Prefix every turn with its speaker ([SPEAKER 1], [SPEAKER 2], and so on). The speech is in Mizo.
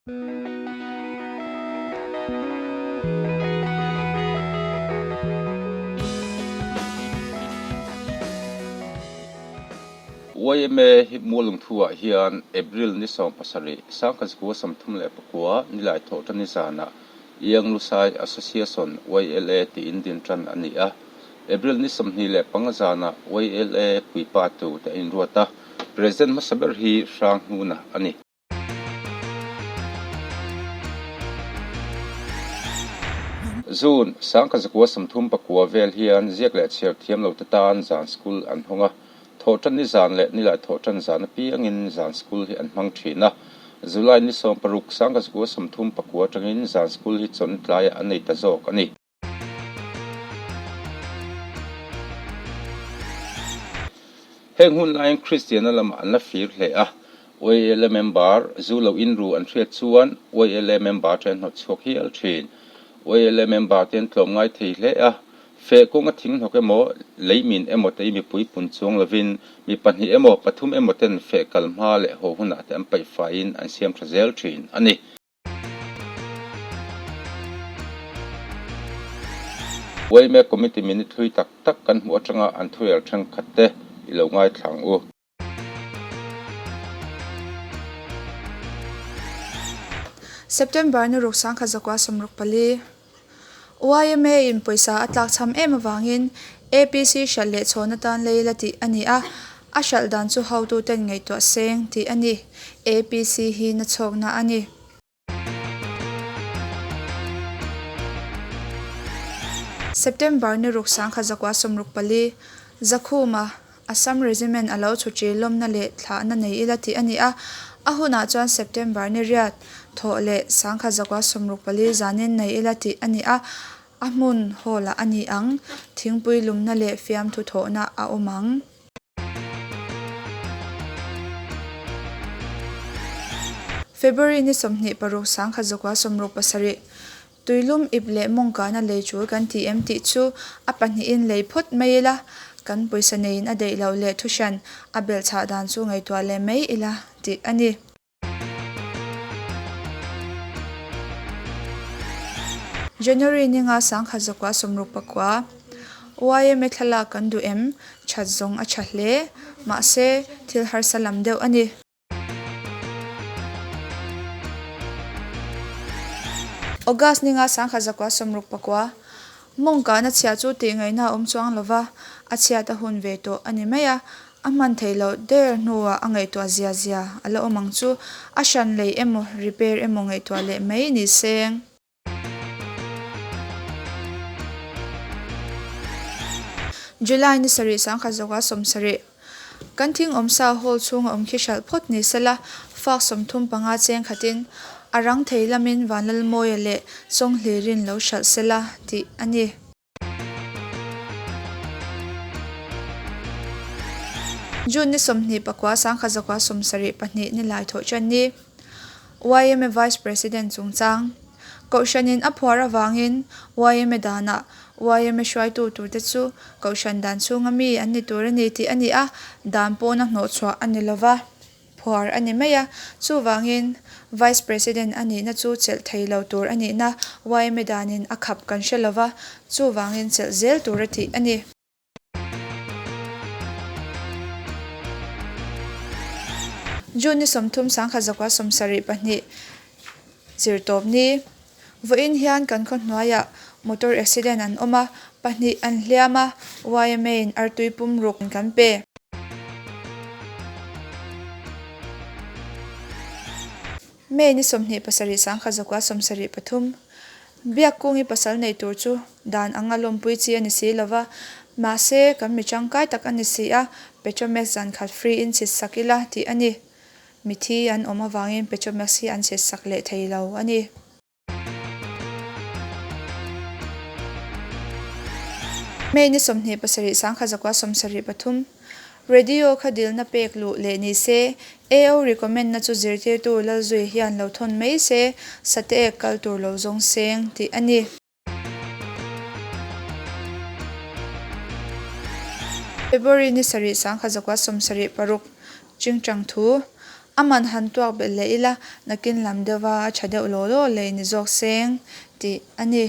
[SPEAKER 1] Yma hi Mualungthu-ah hian April ni 17, 1939 nilai thawhṭani zanah Young Lusai Association, YLA, tiin din ṭan a ni a. April ni 25 zanah YLA puipa tute a inruat a, President hmasa ber hi Hranghnuna a ni. June, 1939 vel hian ziak leh chhiar thiam lote tan zan school an hawng a, thawhṭan ni zan leh nilai thawhṭan zan apiangin zan school hi an hmang ṭhin a. July ni 16, 1939 aṭangin zan school hi chawn tlaiah an nei ta zawk a ni. Heng hun laiin Kristianna lamah an la fir hle a, YLA member zu lo inru an hriat chuan YLA member te an hnawt chhuak hial thin. YLA member te an tlawm ngai thei hle a, feh kawnga thinghnawk emaw, leimin emaw te i mipui pun chuang lovin mi pahnih emaw, pathum emaw ten feh kal hma leh haw hunah te an paih faiin an siam tha zel thin a ni. Yma Committee minute hlui tak tak kan hmuh atanga an thuel thenkhat te i lo ngaithla ang u.
[SPEAKER 2] September ni ruk 1964, yma in pawisa a tlak chham em avangin APC hralh leh chhawn atan lei la tih a ni a, a hralh dan chu hotuten ngaihtuah seng tih a ni. APC hi na chhawkna a ni. September ni ruk 1964, Zakhuma, Assam Regiment a lo chhuṭi lawmna leh thlahna nei ila tih a ni a, a hunah chuan September ni riat thawh leh 1964 zanin nei ila tih a ni a, a hmun hall-ah a ni ang, thingpui lumna leh fiamthu thawhna a awm ang. February ni 26 1967, Tuilum ip leh mawngkana lei tul kan ti em tih chu a pahnihin lei phawt mai ila, kan pawisa neiin a daih loh leh thuhran a belhchhah dan chu ngaihtuah leh mai ila tih a ni. January ninga 1969, yma thlalak kan duh em? That zawng a tha hle, mahse thil harsa lam deuh a ni. August ninga 1969, Mawngkahna chhia chu tih ngaihna a awm chuang lo va, a chhiat a hun ve tawh a ni mai a, a hman theih loh der hnuah a ngaihtuah zia zia a la awm ang chu, a hran lei emaw repair emaw ngaihtuah leh mai ni seng. July ni sarih 1970, Kan thing awmsa hall chhunga awm khi hralh phawt ni sela, fak 35 cheng khatin a rang thei lamin Vanlalmawia leh Chawnghlirin lo hralh sela tih a ni. June ni 29 1972 ni lai thawh ṭan ni. Yma Vice President chungchang Kohhranin a phuar avangin yma danah yma hruaitu turte chu Kohhran dan chhunga mi an ni tur a ni tih a ni a, dan pawna hnawhchhuah a ni lova, phuar a ni mai a. Chuvangin Vice President a nihna chu chelh thei lo tur a nihna yma danin a khap kan hre lova, chuvangin chelh zel tur a tih a ni. June ni 30 1972 zirtawp ni. Vawiin hian kan khaw hnuaiah motor accident an awm a, pahnih an hliam a, yma in artui pum ruk kan pe. May ni 27 1973, Biakkungi pasal nei tur chu dan anga lawmpui chi a ni si lova, mahse kan mi tangkai tak a ni si a, Petromax zan khat free in chhit sak ila tih a ni. Mithi an awm avangin Petromax hi an chhit sak leh thei lo a ni. May ni 27 1973, Radio kha dilna pek luh leh ni se, AO recommend na chu zirtirtu Lalzui hian lo thawn mai se, Sateek kal tur lo zawng seng tih a ni. February ni sarih 1976 Chingchang thu. A man han tuak belh leh ila, nakin lam deuhva a tha deuh law law lei ni zawk seng tih a ni.